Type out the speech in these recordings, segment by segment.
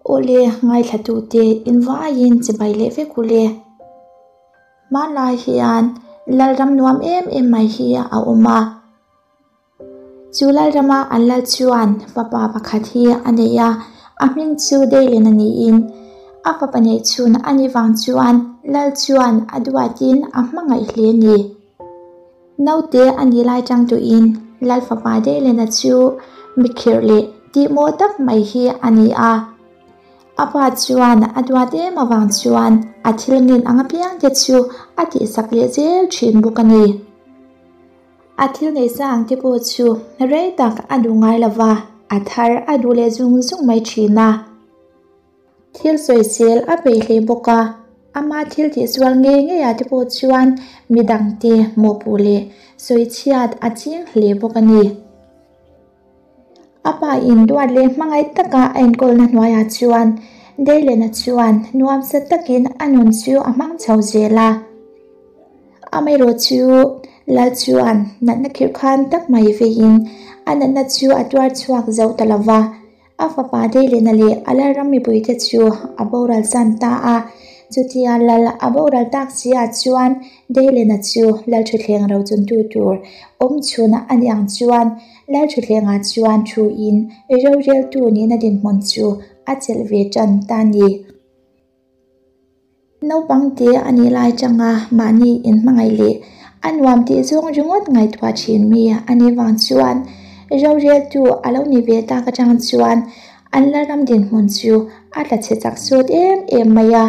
Awle, ngaithlatute invaiin chibai leh vek ule. Hmanlai hian Lalram nuam em em mai hi a awm a. Chu Lalrama an lal chuan fapa pakhat hi a nei a, a hming chu Dailin a niin a fapa neih chhun a nih vang chuan Lal chuan a duatin a hmangaih hle a ni. Naute a nih lai chang tuin Lal fapa Dailina chu mikhirh leh tihmawh tak mai hi a ni a. A pa chuan a duat em avang chuan a thil ngen ang apiang te chu a tihsak leh zel thin bawk a ni. A thil neih sa ang te pawh chu rei tak a duh ngai lo va, a thar a duh leh zung zung mai thin a. Thil sawisel a peih hle bawk a, ama thil tihsual ngei ngeiah te pawh chuan midangte mawhpuh leh sawichhiat a ching hle bawk a ni. A pa in duat leh hmangaih taka a enkawlna hnuaiah chuan Daylena chuan nuamsa takin a nun chu a hmang chho zel a. Amaherawh chu Lal chuan natna khirh khan tak mai veiin a natna chu a tuar chhuak zo ta lo va. A fapa Daylena leh a Lalram mipuite chu a boral san ta a. Chutia Lal a boral tak si-ah chuan Daylena chu Lalthuthleng rochuntu tur awm chhun a ni ang chuan Lalthutthlengah chuan thu-in roreltu nihna dinhmun chu a chelh ve tan ta a ni. Naupang te a nih lai changa mahni inhmangaih leh a nuam tih zawng ringawt ngaihtuah thin mi a nih vang chuan roreltu a lo ni ve tak atang chuan an la ram dinhmun chu a tla chhe chak sawt em em mai a,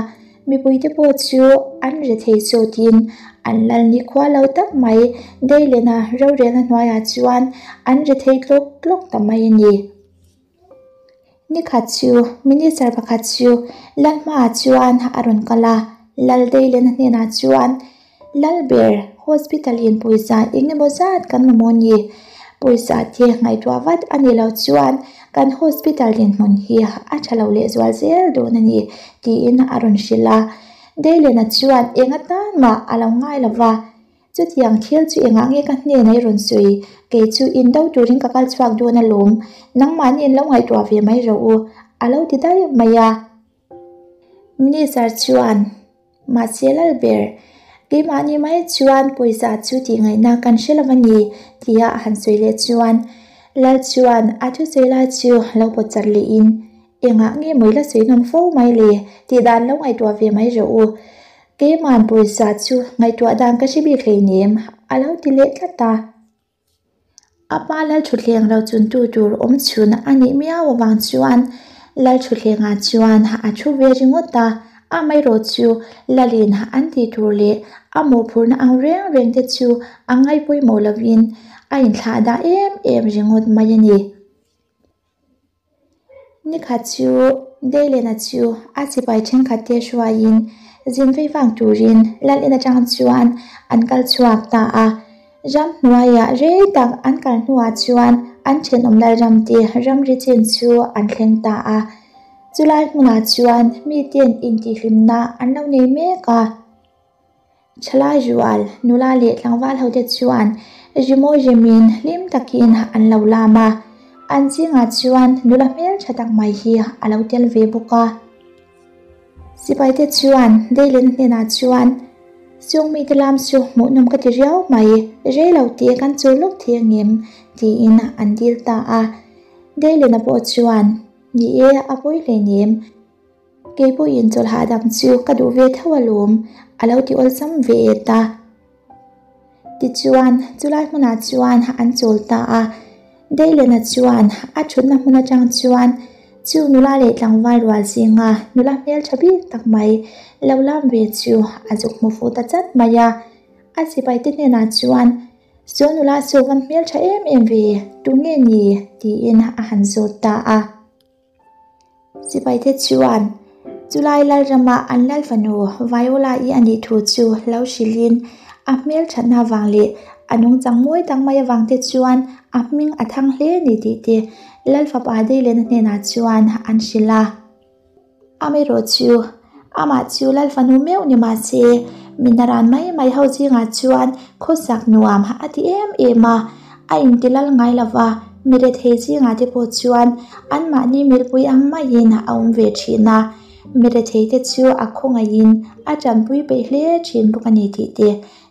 mipuite pawh chu an re thei sawtin an lal nikhua lo tak mai Dailena rorelna hnuaiah chuan an re thei tlawk tlawk ta mai a ni. Nikhat chu Minister pakhat chu Lal hmaah chuan a rawn kal a, Lal Dailena hnenah chuan, Lalber, hospital in pawisa eng emaw zat kan mamawh ni? Pawisa te ngaihtuah vat a nih loh chuan kan hospital dinhmun hi a tha lo lehzual zel dawn a ni, tiin a rawn hrilh a. Dailena chuan eng atan mah a lo ngai lo va. Chutiang thil chu engah nge ka hnena i rawn sawi? Kei chu in do turin ka kal chhuak dawn alawm, nangmahni in lo ngaihtuah ve mai rawh u, a lo ti daih mai a. Minister chuan, Mahse Lalber, keimahni mai chuan pawisa chu tih ngaihna kan hre lo a ni, tia a han sawi leh chuan Lal chuan a thusawi lai chu lo pawt chat lehin, Engah nge mawi la sawi nawn fo mai le, tih dan lo ngaihtuah ve mai rawh u. Keiman pawisa chu ngaihtuah dan ka hre bik hleinem, a lo ti leh tlat a. A pa Lalthuthleng lo chuntu tur awm chhun a nih miau avang chuan Lalthutthlengah chuan a thu ve ringawt a, amaherawh chu Lalin an tih tur leh a mawhphurhna ang reng reng te chu a ngaihpawimawh lovin a inthlah dah em em ringawt mai a ni. Nikhat chu Daylena chu a sipai thenkhat te hruaiin zin vei vang turin lal in atang chuan an kal chhuak ta a. Ram hnuaiah rei tak an kal hnuah chuan an thenawm lalram te ramri chin chu an thleng ta a. Chulai hmunah chuan miten intihhlimna an lo nei mek a. Thalai rual, nula leh tlangval hote chuan rimawi remin hlim takin an lo lam a, an zingah chuan nula hmeltha tak mai hi a lo tel ve bawk a. Sipaite chuan Daylin hnenah chuan, Sung mite lam chu hmuhnawm ka ti riau mai, rei lo te kan chul lawk thei angem? tiin an dil ta a. Daylin-a pawh chuan, Ni e, a pawi hleinem. Kei pawhin chawlh hahdam chu ka duh ve tho alawm, a lo ti awlsam ve et a. Tichuan, chulai hmunah chuan an chawl ta a. Daylena chuan a thutna hmun atang chuan chu nula leh tlangval rual zinga nula hmeltha bik tak mai lo lam ve chu a zuk hmu fuh ta chat mai a. A sipaite hnenah chuan, Saw nula saw van hmeltha em em ve, tunge ni? tiin a han zawt ta a. Sipaite chuan chulai Lalrama an lal fanu Viola-i a nih thu chu lo hrilhin a hmel thatna avang leh a nungchang mawi tak mai avang te chuan a hming a thang hle ni tih te Lal fapa Daylena hnenah chuan an hrilh a. Amaherawh chu amah chu Lal fanu meuh ni mah se mina ran mai mai ho zingah chuan khawsak nuam a ti em em a, a inti lal ngai lo va. Mi rethei zingah te pawh chuan anmahni milpui ang maiin a awm ve thin a, mi rethei te chu a khawngaihin a tanpui peih hle thin bawk a ni tih te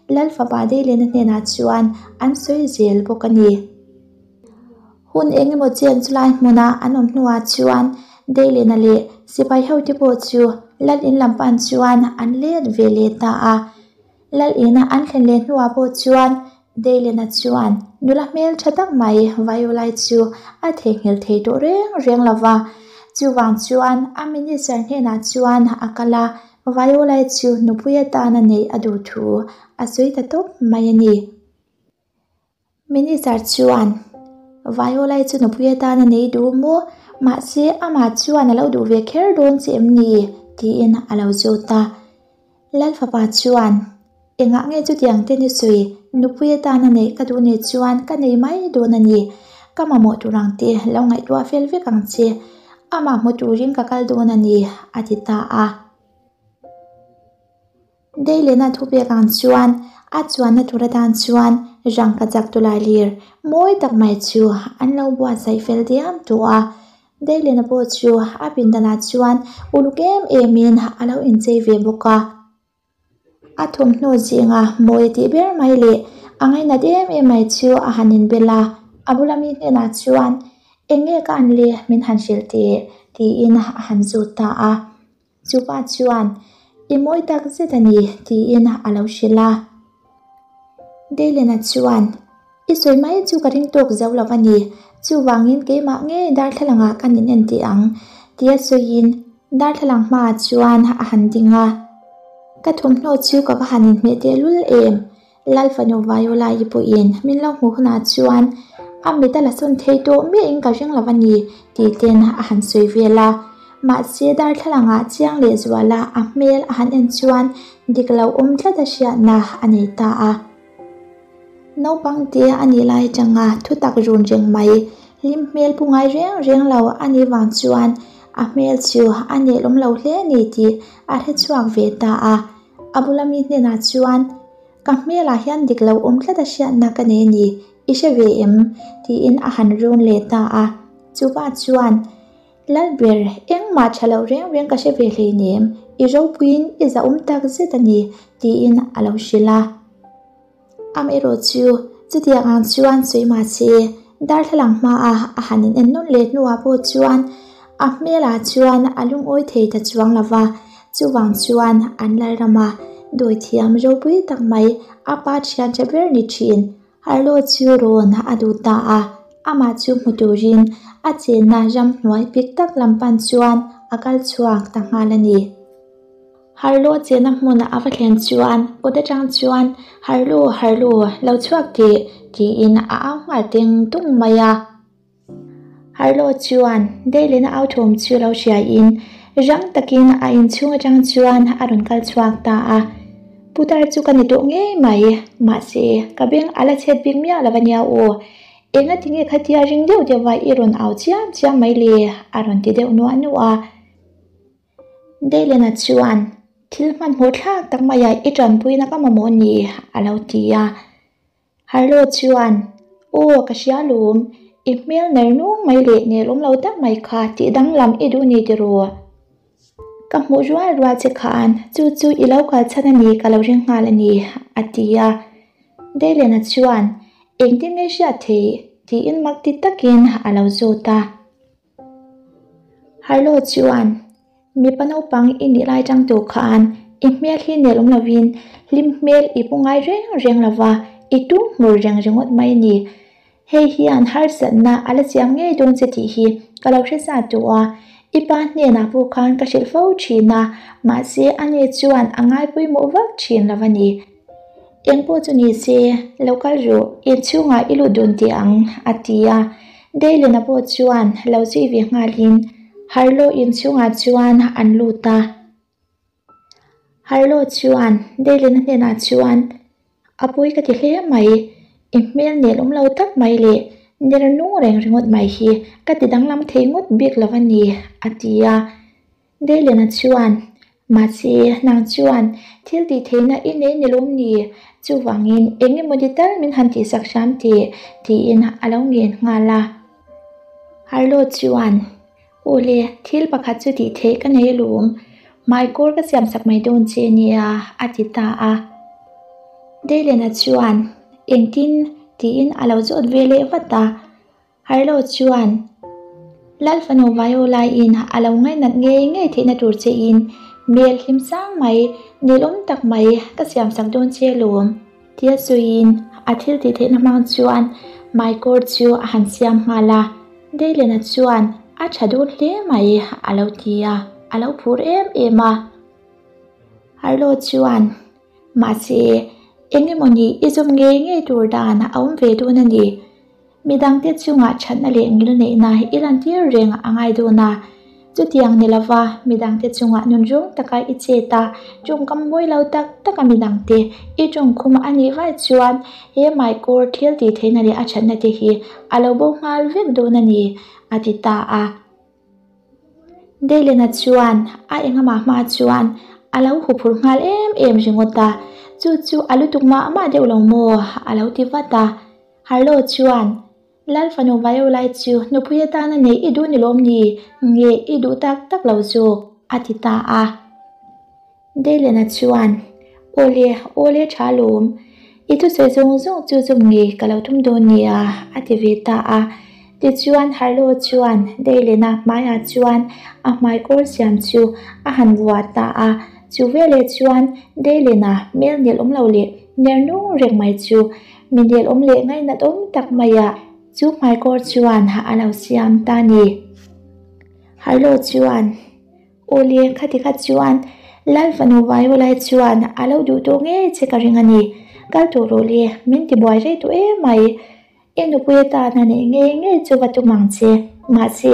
Lal fapa Deilena hnenah chuan an sawi zel bawk a ni. Hun eng emaw chen chulai hmuna an awm hnuah chuan Deilena leh sipai hote pawh chu Lal in lam pan chuan an let ve leh ta a. Lal ina an thlen leh hnuah pawh chuan Deilena chuan nula hmel tha tak mai Vaiulai chu a theihnghilh thei tawh reng reng lo va. Chuvang chuan a minister hnenah chuan a kal a, Vaiulai chu nupui atana neih a duh thu a sawi ta tawp mai a ni. Minister chuan Viola chu nupui atan a nei duh maw? Mahse amah chuan a lo duh ve kher dawn che em ni? tiin a lo zawt a. Lal fapa chuan Engah nge chutiang te ni sawi? Nupui atan a neih ka duh nih chuan ka nei mai dawn a ni. Ka mamawh tur ang te lo ngaihtuah fel vek ang che. Amah hmu turin ka kal dawn a ni a ti ta a. Deilena thupek ang chuan a chuanna tur atan chuan rangkachak tawlailir mawi tak mai chu an lo buatsaih fel diam tawh a. Deilena pawh chu a pindanah chuan uluk em emin a lo inchei ve bawk a. A thawmhnaw zinga mawi tih ber mai leh a ngainat em em mai chu a han inbel a, a bula mi hnenah chuan eng nge ka an le min han hrilh teh tiin a han zut ta a. Chupa chuan, I mawi tak zet a ni, tiin a lo hrilh a. Daylena chuan, I sawi mai chu ka ring tawk zo lo a ni, chuvangin keimah ngei darthlalangah ka nin en teh ang, tia sawiin darthlalang hmaah chuan a han ding a. Ka thawmhnaw chu ka va han inhmeh tehlul em? Lal fanu Viola-i pawhin min lo hmuh hunah chuan a mit a la sawn thei tawh miahin ka ring lo a ni tih ten a han sawi vel a. Mahse darthlalangah chiang leh zuala a hmel a han en chuan dik lo awm tlat a hriatna a nei ta a. Naupang te a nih lai atanga thutak run reng mai, hlim hmel pu ngai reng reng lo a nih vang chuan a hmel chu a nelawm lo hle a ni tih a hrechhuak ve ta a. A bula mi hnenah chuan, Ka hmelah hian dik lo awm tlat a hriatna ka nei a ni, i hre ve em? tiin a han run leh ta a. Chupa chuan, Lalber, engmah tha lo reng reng ka hre ve hleinem, i ropuiin i zahawm tak zet a ni, tiin a lo hrilh a. Amaherawh chu, chutiang ang chuan sawi mah se, darthlalang hmaah a han in en nawn leh hnuah pawh chuan a hmelah chuan a lungawi thei ta chuang lo va, chuvang chuan an lalrama dawithiam ropui tak mai a pa thian tha ber ni thin Harlo chu rawn a duh ta a, amah chu hmu turin a chenna ramhnuai pik tak lam pan chuan a kal chhuak ta nghal a ni. Harlo chena hmun a va thlen chuan kawt atang chuan Harlo, Harlo, lo chhuak teh tiin a au nghal teng tung mai a. Harlo chuan Daylin-a au thawm chu lo hriain rang takin a inchhung atang chuan a rawn kal chhuak ta a. Putar chu ka ni tawh ngei mai, mahse ka beng a la chhet bik miah lo a nia aw. Engati nge khatia ring deuh deuha i rawn au chiam chiam mai le? a rawn ti deuh nuah nuah a. Daylena chuan, Thil hmanhmawh thlak tak maia i tanpuina ka mamawh ni, a lo ti a. Harlo chuan, Aw, ka hria lawm, i hmel ner nung mai leh nelawm lo tak mai kha tih danglam i duh ni tiraw? Ka hmuh rual rual che khan chu chu i lo kal chhan a ni ka lo ring nghal a ni, a ti a. Daylena chuan, Engtin nge hriat theih? tiin mak ti takin a lo zawt a. Harlo chuan mipa naupang i nih lai tang tur khan i hmel hi nel awm lovin hlim hmel i pu ngai reng reng lova i tum hmur reng ringawt mai a ni. Hei hian harsatna a la siam ngei dawn che tih hi ka lo hre sa tawh a, i pa hnenah pawh khan ka hrilh fo thin a, mahse ani chuan a ngai pawimawh vak thin lo a ni. Engpawh chu ni se, lo kal rawh, inchhungah i lut dun teh ang, a ti a. Daylena pawh chuan lo zui ve nghalin Harlo inchhungah chuan an lut a. Harlo chuan Daylena hnenah chuan, A pawi ka ti hle mai, i hmel nel awm lo tak mai leh ner nung reng ringawt mai hi ka ti danglam thei ngawt bik lo a ni, a ti a. Daylena chuan, Mahse, nang chuan thil tih theihna i nei ni lawm ni? Chuvangin eng emaw ni tal min han tihsak hram teh, tiin a lo ngen nghal a. Harlo chuan, Aw le, thil pakhat chu tih theih ka nei alawm, hmaikawr ka siamsak mai dawn che nia, a ti ta a. Daylena chuan, Engtin? tiin a lo zawt ve leh vat a. Harlo chuan, Lal fanu Viola-in a lo ngainat ngei ngei theihna tur chein hmel hlim sang mai, nelawm tak mai ka siamsak dawn che alawm. Tia sawiin a thil tih theihna hmang chuan hmaikawr chu a han siam nghal a, Daylena chuan a tha dawn hle mai a lo ti a, a lo phur em em a. Harlo chuan, Mahse, eng emawni i zawm ngei ngei tur dan a awm ve dawn a ni. Midangte chungah thatna leh ngilneihna i lantir reng a ngai dawn a, chutiang ni lova midangte chungah nunrawng taka i chet a, tawngkam mawi lo tak taka midangte i tawngkhum a nih vai chuan he hmaikawr thil tih theihna leh a thatna te hi a lo bo nghal vek dawn a ni, a ti ta a. Daylena chuan a engamah hma chuan a lo huphurh nghal em em ringawt a, chu chu a lutuk mah mah deuh lo maw a lo ti vat a. Harlo chuan, Lal fanu Vaiolai chu nupui atana neih i duh ni lawm ni? Nge i duh tak tak lo zawk? a ti ta a. Daylena chuan, Awle, awle tha lawm. I thusawi zawng zawng chu zawm ngei ka lo tum dawn nia, a ti ve ta a. Tichuan Harlo chuan Daylena hmaiah chuan a hmaikawr siam chu a han vuah ta a. Chu veleh chuan Daylena hmel nel awm lo leh ner nung reng mai chu Mi nelawm leh ngainat awm tak maiah chu hmaikawr chuan a lo siam ta ni. Harlo chuan, Awle, khati kha chuan Lal fanu Vaiawlai chuan a lo duh tawh ngei che ka ring a ni. Kal tawh rawh le, min ti buai rei tawh em mai. I nupui atan a neih ngei ngei chu va tum ang che. Mahse,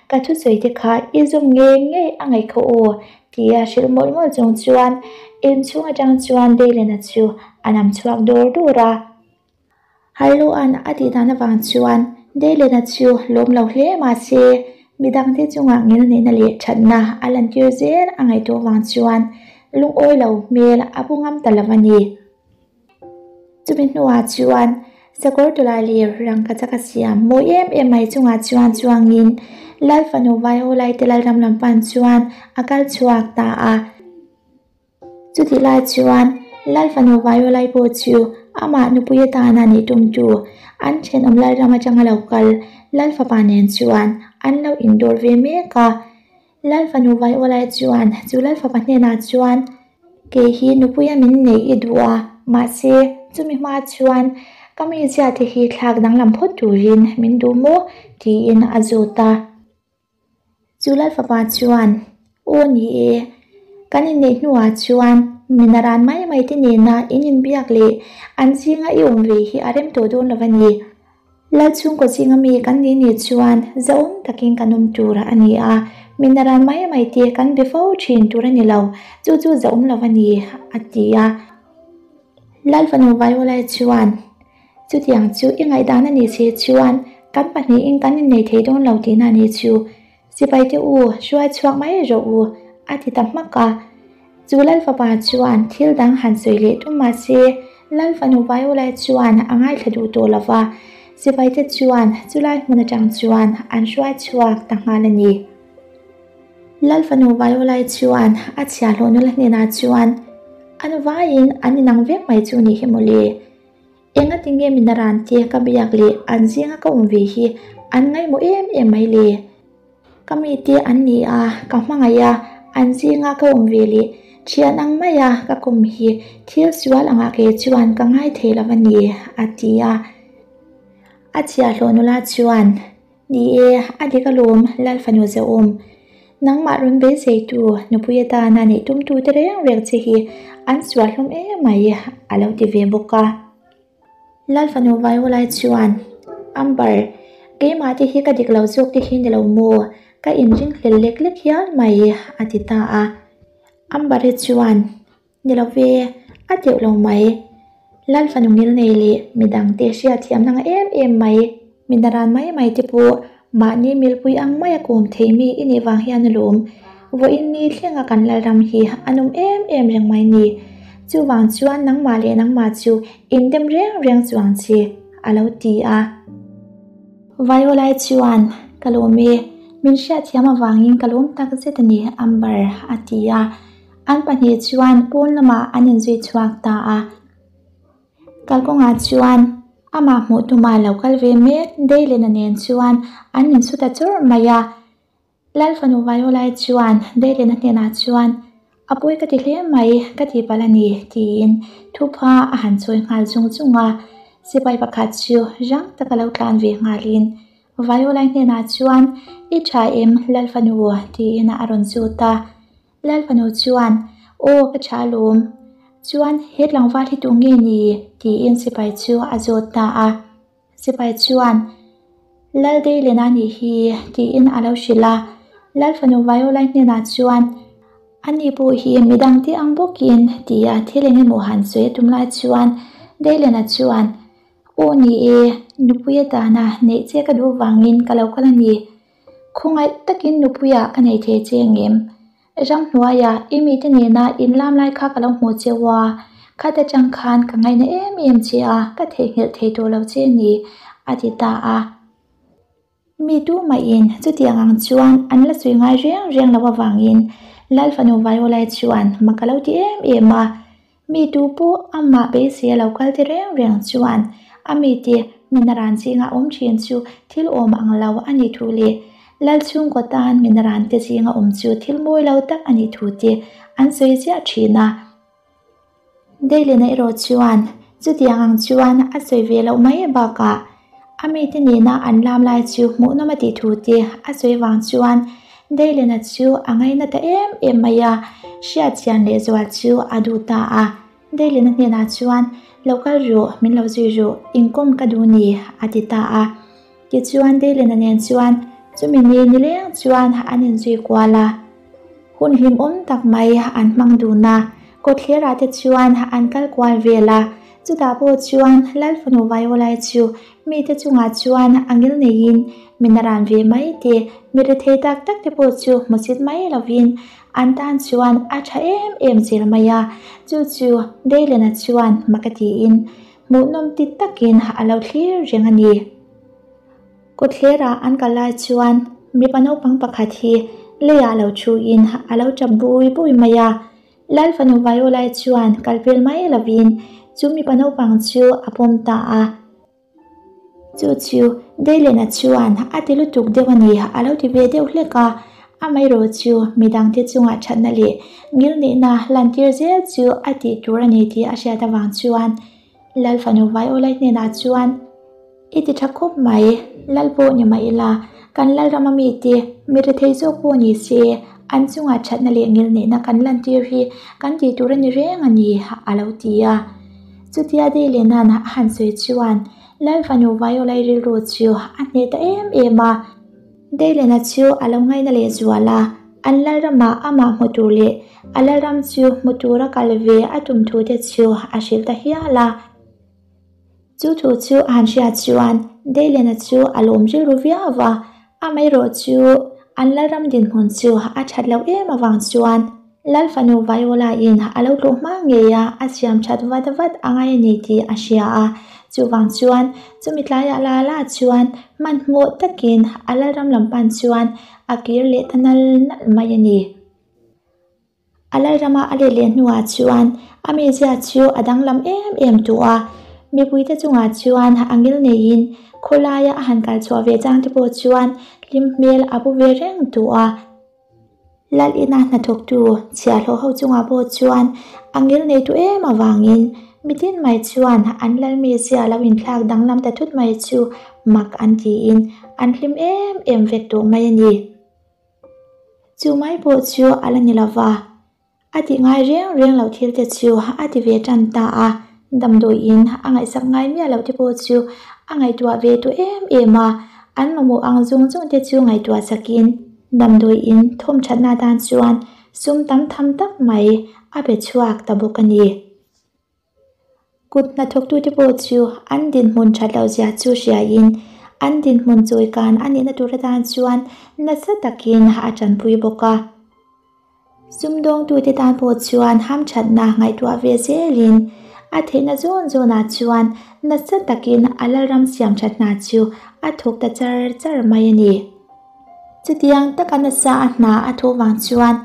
ka thusawi te kha i zawm ngei ngei a ngaih kha aw, tia hrilh mawlh mawlh chung chuan inchhung atang chuan Daylena chu a nam chhuak dawr dawr a. Harloan a tih dan avang chuan Daylena chu lawm lo hle mahse midangte chungah ngilneihna leh thatna a lantir zel a ngaihtuah vang chuan lungawi lo hmel a pu ngam ta lo a ni. Chumi hnuah chuan sakawr tawlai leh rangkachak a siam mawi em em mai chungah chuan chuangin Lal fanu Vaiholai te Lalram lam pan chuan a kal chhuak ta a. Chutih lai chuan Lal fanu Vaiholai pawh chu amah nupui atana nih tumtu an thenawm Lalram atanga lo kal Lal fapa nen chuan an lo indawr ve mek a. Lal fanu Vaiawlai chuan chu Lal fapa hnenah chuan, Kei hi nupuia min neih i duh a, mahse chumi hma chuan ka mizia te hi thlak danglam phawt turin min duh maw? tiin a zawt a. Chu Lal fapa chuan, Aw ni e, kan inneih hnuah chuan min a ran mai mai te nena in inbiak leh an zinga i awm ve hi a rem tawh dawn lo a ni. Lal chhungkaw zinga mi kan nih nih chuan zahawm takin kan awm tur a ni a, mi naran mai mai te kan be fo thin tur a ni lo, chu chu zahawm lo a ni, a ti a. Lal fanu Vaiawlai chuan, Chutiang chu i ngaihdan a nih che chuan kan pahnihin kan innei thei dawn lo tihna a nih chu. Sipai te u, hruai chhuak mai rawh u, a ti ta hmak a. Chu Lal fapa chuan thil dang han sawi leh tum mah se, Lal fanu Vaiawlai chuan a ngaithla duh tawh lo va, sipai te chuan chulai hmun atang chuan an hruai chhuak ta nghal a ni. Lal fanu Vaiawlai chuan a chhiahhlawh nula hnenah chuan, An vaiin an inang vek mai chu nih hi mawle. Engati nge min a ran te ka biak leh an zinga ka awm ve hi an ngaihmawh em em mai le? Ka mite an ni a, ka hmangaih a, an zinga ka awm ve leh thian ang maia ka kawm hi thil sual angah kei chuan ka ngai thei lo a ni, a ti a. A chhiahhlawh nula chuan, Ni e, a dik alawm, Lal fanu zauhawm. Nangmah rawn beiseitu nupui atana neih tumtute reng reng che hi an sual hlawm em mai, a lo ti ve bawk a. Lal fanu Vaiawlai chuan, Amber, keimah te hi ka dik lo zawk te hi ni lo maw? Ka inringhlel lek lek hial mai, a ti ta a. Amber-i chuan, Ni lo ve, a teuh lo mai. Lal fanu ngilnei leh midangte hriatthiamna nga em em mai, mi naran mai mai te pawh mahni milpui ang maia kawm thei mi i nih vang hian alawm. Vawiin ni thlenga kan Lalram hi a nawm em em reng mai ni. Chuvang chuan nangmah leh nangmah chu indem reng reng chuang che, a lo ti a. Vaiawlai chuan. Ka lawm e, min hriatthiam avangin ka lawm tak zet a ni Amber, a ti a. An pahnih chuan pawn lamah an inzui chhuak ta a. Kalkawngah chuan amah hmuh tuma lo kal ve mek Daylena nen chuan an insu ta churh mai a. Lal fanu Viola-i chuan Daylena hnenah chuan, A pawi ka ti hle mai, ka ti palh a ni, tiin thupha a han chawi nghal zung zung a. Sipai pakhat chu rang taka lo tlan ve nghalin Viola-i hnenah chuan, I tha em, Lal fanu? tiin a rawn zut a. Lal fanu chuan, Aw, ka tha alawm. Chuan, he tlangval hi tu nge ni? tiin sipai chu a zawt ta a. Sipai chuan, Lal Daylena nih hi, tiin a lo hrilh a. Lal fanu Viola hnenah chuan, Ani pawh hi midang te ang bawkin, tia thil eng emaw han sawi a tum lai chuan Daylena chuan, Aw ni e, nupui atana neih che ka duh vangin ka lo kal a ni. Khawngaih takin nupuiah ka nei thei che ngem? Ramhnuaia i mite nena inlam lai kha ka lo hmuh cheu a, khat atang khan ka ngaina em em che a, ka theihnghilh thei tawh lo che ni, a ti ta a. Mi tumahin chutiang ang chuan an la sawi ngai reng reng lo avangin Lal fanu Viola-i chuan mak a lo ti em em a. Mi tu pawh amah beisei a lo kal ti reng reng chuan a mite minaran zinga awm thin chu thil awm ang lo a nih thu leh Lal chhungkaw tan minaran te zinga awm chu thil mawi lo tak a nih thu te an sawi ziah thin a. Daylina erawh chuan chutiang ang chuan a sawi ve loh mai bakah a mite nena an lam lai chu hmuhnawm a tih thu te a sawi vang chuan Daylina chu a ngaina ta em em mai a, hriatchian lehzual chu a duh ta a. Daylina hnenah chuan, Lo kal rawh, min lo zui rawh, inkawm ka duh ni, a ti ta a. Tichuan Daylina nen chuan chumi ni nileng chuan an inzui kual a. Hun hlimawm tak mai an hmang dun a, kawtthlerah te chuan an kal kual vel a, chutah pawh chuan Lal fanu Viola-i chu mite chungah chuan a ngil neiin min a ran ve mai te, mi rethei tak tak te pawh chu hmusit mai lovin an tan chuan a tha em em zel mai a, chu chu Daylena chuan mak a tiin hmuhnawm ti takin a lo thlir reng a ni. Kawtthlerah an kal lai chuan mipa naupang pakhat hi leiah lo thuin a lo tap bui bui mai a. Lal fanu Viola-i chuan kal vel mai lovin chu mipa naupang chu a pawm ta a. Chu chu Daylena chuan a ti lutuk deuh a ni a lo ti ve deuh hlek a. Amaherawh chu midangte chungah thatna leh ngilneihna lantir zel chu a tih tur a ni tih a hriat avang chuan Lal fanu Viola-i hnenah chuan, I ti tha khawp mai, Lal pawh ni mah ila, kan Lalrama mite mi rethei zawk pawh ni se, an chungah thatna leh ngilneihna kan lantir hi kan tih tur a ni reng a ni, a lo ti a. Chutia Deilena'n a han sawi chuan Lal fanu Viola-i rilru chu a hneh ta em em a. Daylena chu a lo ngaina leh zual a, an Lalramah amah hmu tur leh a Lalram chu hmu tura kal ve a tum thu te chu a hrilh ta hial a. Chu thu chu a han hriat chuan Daylena chu a lawm rilru viau a, amaherawh chu an Lalram dinhmun chu a that loh em avang chuan Lal fanu Viola-in a lo tlawh hma ngei a, a siam that vat vat a ngai a ni tih a hria a. Chuvang chuan chumi tlaiah la la chuan hmanhmawh takin a Lalram lam pan chuan a kir leh ta nal nalh mai a ni. A Lalrama a let leh hnuah chuan a mizia chu a danglam em em tawh a, mipuite chungah chuan a ngil neiin khawlaia a han kal chhuah ve chang te pawh chuan hlim hmel a pu ve reng tawh a. Lal ina hnathawktu chhiahhlawh ho chungah pawh chuan a ngil nei tu em avangin mitin mai chuan an lal mizia lo inthlak danglam ta thut mai chu mak an tiin an hlim em em vek tawh mai a ni. Chu mai pawh chu a la ni lova. A tih ngai reng reng loh thil te chu a ti ve tan ta a, damdawiin a ngaihsak ngai miah loh te pawh chu a ngaihtuah ve tawh em em a, an mamawh ang zawng zawng te chu ngaihtuah sakin damdawiin thawm thatna atan chuan sum tam tham tak mai a pe chhuak ta bawk a ni. Kut hnathawktute pawh chu an dinhmun that loh zia chu hriain an dinhmun chawi kan a nihna tur atan chuan nasa takin a tanpui bawk a. Sumdawngtute tan pawh chuan hamthatna ngaihtuah ve zelin a theihna zawn zawnah chuan nasa takin a lalram siam that hna chu a thawk ta char char mai a ni. Chutiang taka nasa a hna a thawh vang chuan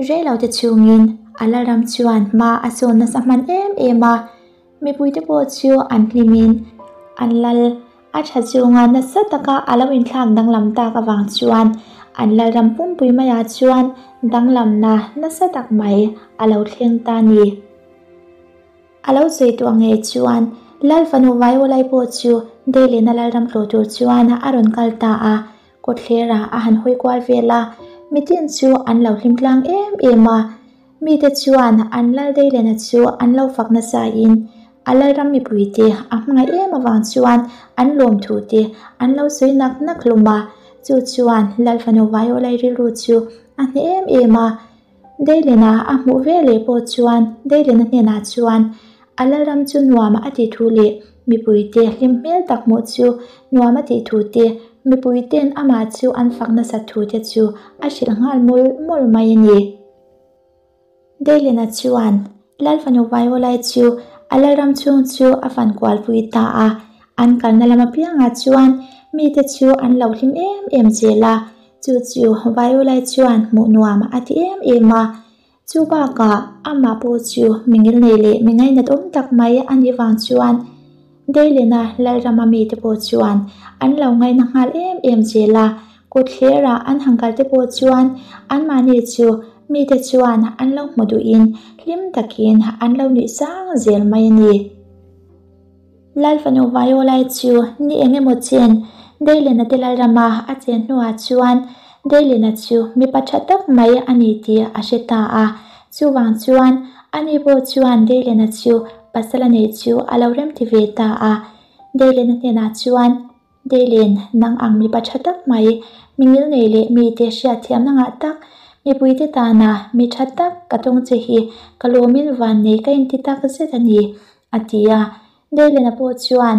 reilote chhungin a lalram chuan hma a sawn nasa hman em em a, mipuite pawh chu an hlimin an lal a tha chunga nasa taka a lo inthlak danglam tak avang chuan an lalram pumpui maiah chuan danglamna nasa tak mai a lo thleng ta a ni. A lo sawi tawh ang e chuan Lal fanu Vaiawlai pawh chu Dailena lalram tlawh tur chuan a rawn kal ta a, kawtthlerah a han hawi kual vel a, mitin chu an lo hlim tlang em em a. Mite chuan an Lal Dailena chu an lo fak nasain a lalram mipuite a hmangaih em avang chuan an lawmthu te an lo sawi nak nak hlawm a, chu chuan Lal fanu Vaiawlai rilru chu a hneh em em a. Dailena a hmuh ve leh pawh chuan Dailena hnenah chuan a lalram chu nuam a tih thu leh mipuite hlim hmel tak hmuh chu nuam a tih thu te, mipuite'n amah chu an fak nasat thu te chu a hrilh nghal mawlh mawlh mai a ni. Dailena chuan Lal fanu Vaiawlai chu a lalram chhung chu a fan kualpui ta a, an kalna lam apiangah chuan mite chu an lo hlim em em zel a, Chu chu Viola chuan hmuh nuam a ti em em a, chu bakah amah pawh chu mi ngilnei leh mi ngainat awm tak mai a nih vang chuan Daylena Lalrama mite pawh chuan an lo ngaina nghal em em zel a, kut thlerah an han kal te pawh chuan anmahni chu mite chuan an lo hmu duhin hlim takin an lo nuih sang zel mai a ni. Lal fanu Viola chu ni eng emaw chen Daylena te Lalrama a chen hnuah chuan Daylena chu mipa tha tak mai a ni tih a hre ta a. Chuvang chuan ani pawh chuan Daylena chu pasal a neih chu a lo remti ve ta a. Daylena hnenah chuan, Daylen, nang ang mipa tha tak mai, mi ngilnei leh mite hriatthiamna ngah tak, mipuite tana mi tha tak ka tawng che hi ka lawmin vannei ka inti tak zet a ni. A ti a, Daylena pawh chuan,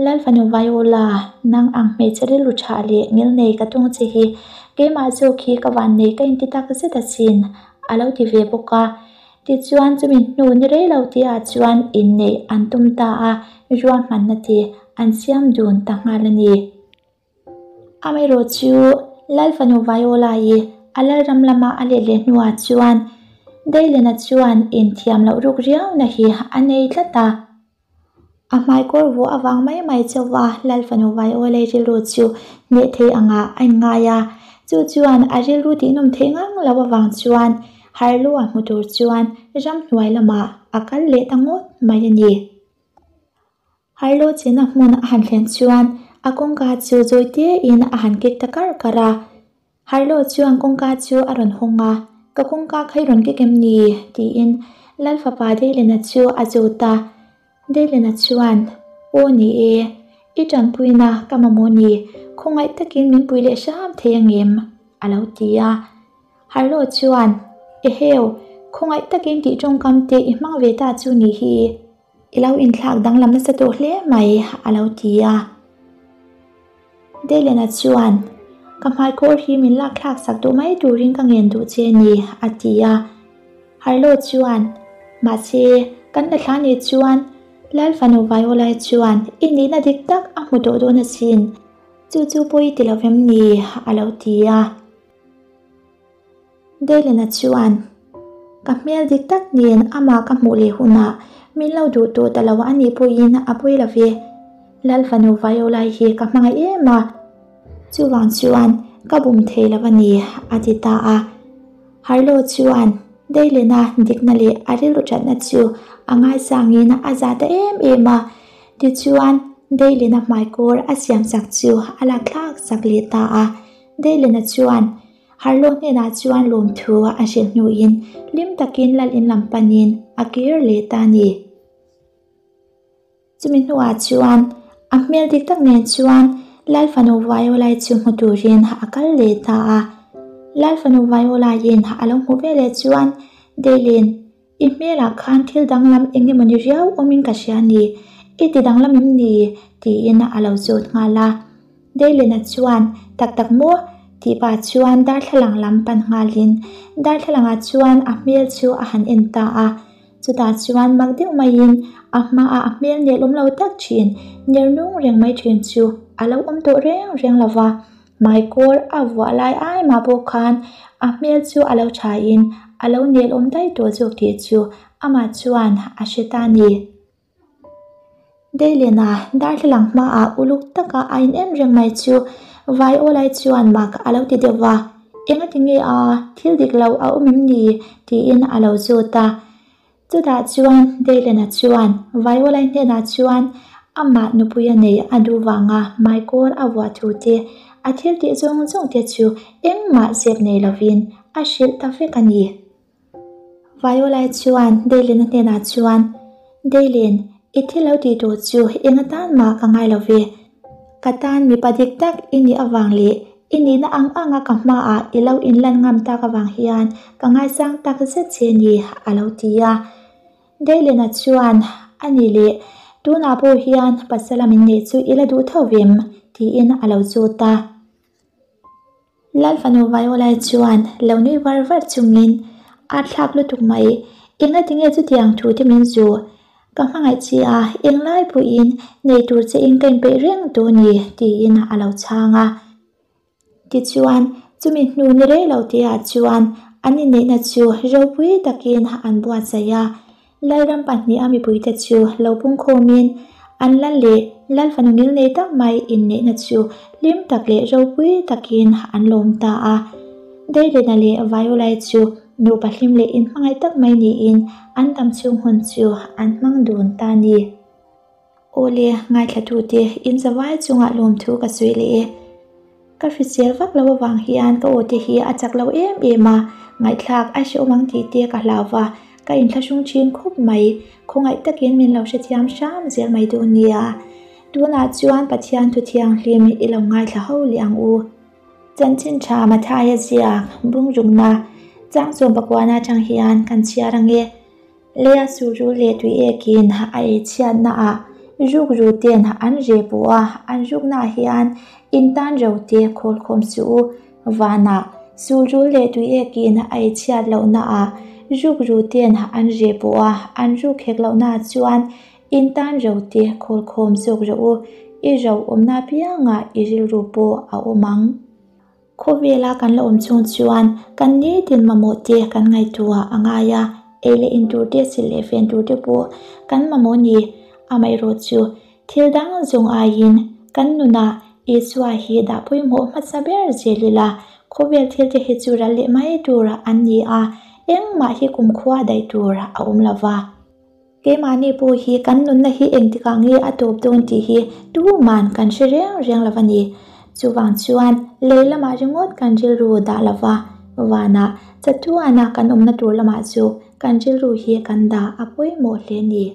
Lal fanu Viola, nang ang hmeichhe rilru tha leh ngilnei ka tung che hi keimah zawk hi ka vannei ka inti tak zet asin, a lo ti ve bawk a. Tichuan chumi hnu ni rei lo tihah chuan inneih an tum ta a, ruahmanna te an siam dun ta nghal a ni. Amaherawh chu Lal fanu Viola-i a lalram lama a let leh hnuah chuan Daylena chuan inthiam loh ruk riauna hi a nei tlat a. A hmaikawr vuah avang mai mai chauha Lal fanu Viola-i rilru chu hneh thei angah a inngai a, chu chuan a rilru tihnawm theih ngang lo avang chuan Harlow-a hmu tur chuan ramhnuai lamah a kal leh ta ngawt mai a ni. Harlo chena hmun a han thlen chuan a kawngka chu zawi tein a han kek ta karh karh a. Harlo chuan kawngka chu a rawn hawng a, Ka kawngka kha i rawn kek em ni? tiin Lal fapa Daylena chu a zawt a. Daylena chuan, Aw ni e, i tanpuina ka mamawh ni, khawngaih takin min pui leh hram thei angem? a lo ti a. Harlo chuan, Eheu, khawngaih takin tih tawngkam te i hmang ve ta chu ni hi. I lo inthlak danglam nasa tawh hle mai, a lo ti a. Daylena chuan, Ka hmaikawr hi min lakthlak sak duh mai turin ka ngen duh che ni, a ti a. Harlo chuan, Mahse, kan la thla nih chuan Lal fanu Viola chuan i nihna dik tak a hmu tawh dawn asin, chu chu pawi ti lovem ni, a lo ti a. Daylena chuan, Ka hmel dik tak nen amah ka hmuh leh hunah min lo duh tawh ta lo a nih pawhin a pawi lo ve. Lal fanu Viola hi ka hmangaih em a, chuvang chuan ka bum thei lo a ni, a ti ta a. Harlo chuan Daylena dikna leh a rilru thatna chu a ngaisangin a za ta em em a, tichuan Daylena hmaikawr a siamsak chu a lakthlak sak leh ta a. Daylena chuan Harlo hnenah chuan lawmthu a hrilh hnuin hlim takin lal in lam panin a kir leh ta a ni. Chumi hnuah chuan a hmel dik tak nen chuan Lal fanu Viola-i chu hmu turin a kal leh ta a. Lal fanu Viola-in a lo hmuh veleh chuan Daylin, I hmelah khan thil danglam eng emawni riau awmin ka hria ni, i ti danglam em ni? tiin a lo zawt nghal a. Daylena chuan, Tak tak maw? tih pah chuan darthlalang lam pan nghalin darthlalangah chuan a hmel chu a han en ta a. Chutah chuan mak deuh maiin a hmaah a hmel nelawm lo tak thin, ner nung reng mai thin chu a lo awm tawh reng reng lo va. Hmaikawr a vuah lai ai mah pawh khan a hmel chu a lo thain a lo nel awm daih tawh zawk tih chu amah chuan a hre ta a ni. Daylena darthlalang hmaah uluk taka a in en reng mai chu vai aw lai chuan mak a lo ti deuh va, Engati nge a, thil dik lo a awm em ni? tiin a lo zawt a. Chutah chuan Daylena chuan vai aw lai hnenah chuan amah nupui a nei a duh vanga hmaikawl a vuah thu te, a thil tih zawng zawng te chu engmah zep nei lovin a hrilh ta vek a ni. Viola chuan Daylin-a hnenah chuan, Daylin, i thil lo tih tur chu eng atan mah ka ngai lo ve. Ka tan mipa dik tak i nih avang leh i nihna ang anga ka hmaah i lo inlan ngam tak avang hian ka ngaisang tak zet che ni, a lo ti a. Daylin-a chuan, A ni leh, tunah pawh hian pasala min neih chu i la duh tho vem? tiin a lo zawt a. Lalfanu Viola chuan lo nui var var chungin, A thlak lutuk mai, engati nge chutiang thu te min zu? Ka hmangaih che a, englai pawhin nei tur che in ka inpeih reng tawh a ni, tiin a lo chhang a. Tichuan, chumi hnu ni rei lo te ah chuan an inneihna chu ropui takin an buatsaih a. Lalram pahniha mipuite chu lo pungkhawmin an lal leh Lalfanu ngilnei tak mai inneihna chu hlim tak leh ropui takin an lawm ta a. Dailena leh Vaiolai chu nupa hlim leh inhmangaih tak mai niin an dam chhung hun chu an hmang dun ta a ni. Awle, ngaithlatute, in zavai chungah lawmthu ka sawi leh e. Ka hrisel vak lo avang hian ka aw te hi a chak lo em em a, ngaihthlak a hrehawm ang tih te ka hlau va, ka inthlahrung thin khawp mai, khawngaih takin min lo hrethiam hram zel mai dawn nia. Tunah chuan Pathian thu thianghlim i lo ngaithla ho leh ang u. Chanchin tha Mathaia ziak bungrukna changchawm pakuana atang hian kan chhiar ang e. Leia surul leh tui ekin a ei chhiatna ah rukru ten an reh pawh a, an rukna ah hian in tan ro te khawl khawm suh u. Vanah surul leh tui ekin a ei chhiat lohna ah rukru ten an reh pawh a, an ruk hek lohna ah chuan in tan ro te khawl khawm zawk rawh u. I ro awmna apiangah i rilru pawh a awm ang. Khawvela kan la awm chhung chuan kan nitin mamawh te kan ngaihtuah a ngai a, ei leh in tur te, silh leh fen tur te pawh kan mamawh ni. Amaherawh chu thil dang zawng aiin kan nunah Isua hi dah pawimawh hmasa ber zel ila, khawvel thil te hi chu ral leh mai tur an ni a, engmah hi kumkhua daih tur a awm lova. Keimahni pawh hi kan nunna hi engtikah nge a tawp dawn tih hi tuman kan hre reng reng lo a ni. Chuvang chuan lei lamah ringawt kan rilru dah lo va, vanah chatuana kan awmna tur lamah chu kan rilru hi kan dah a pawimawh hle a ni.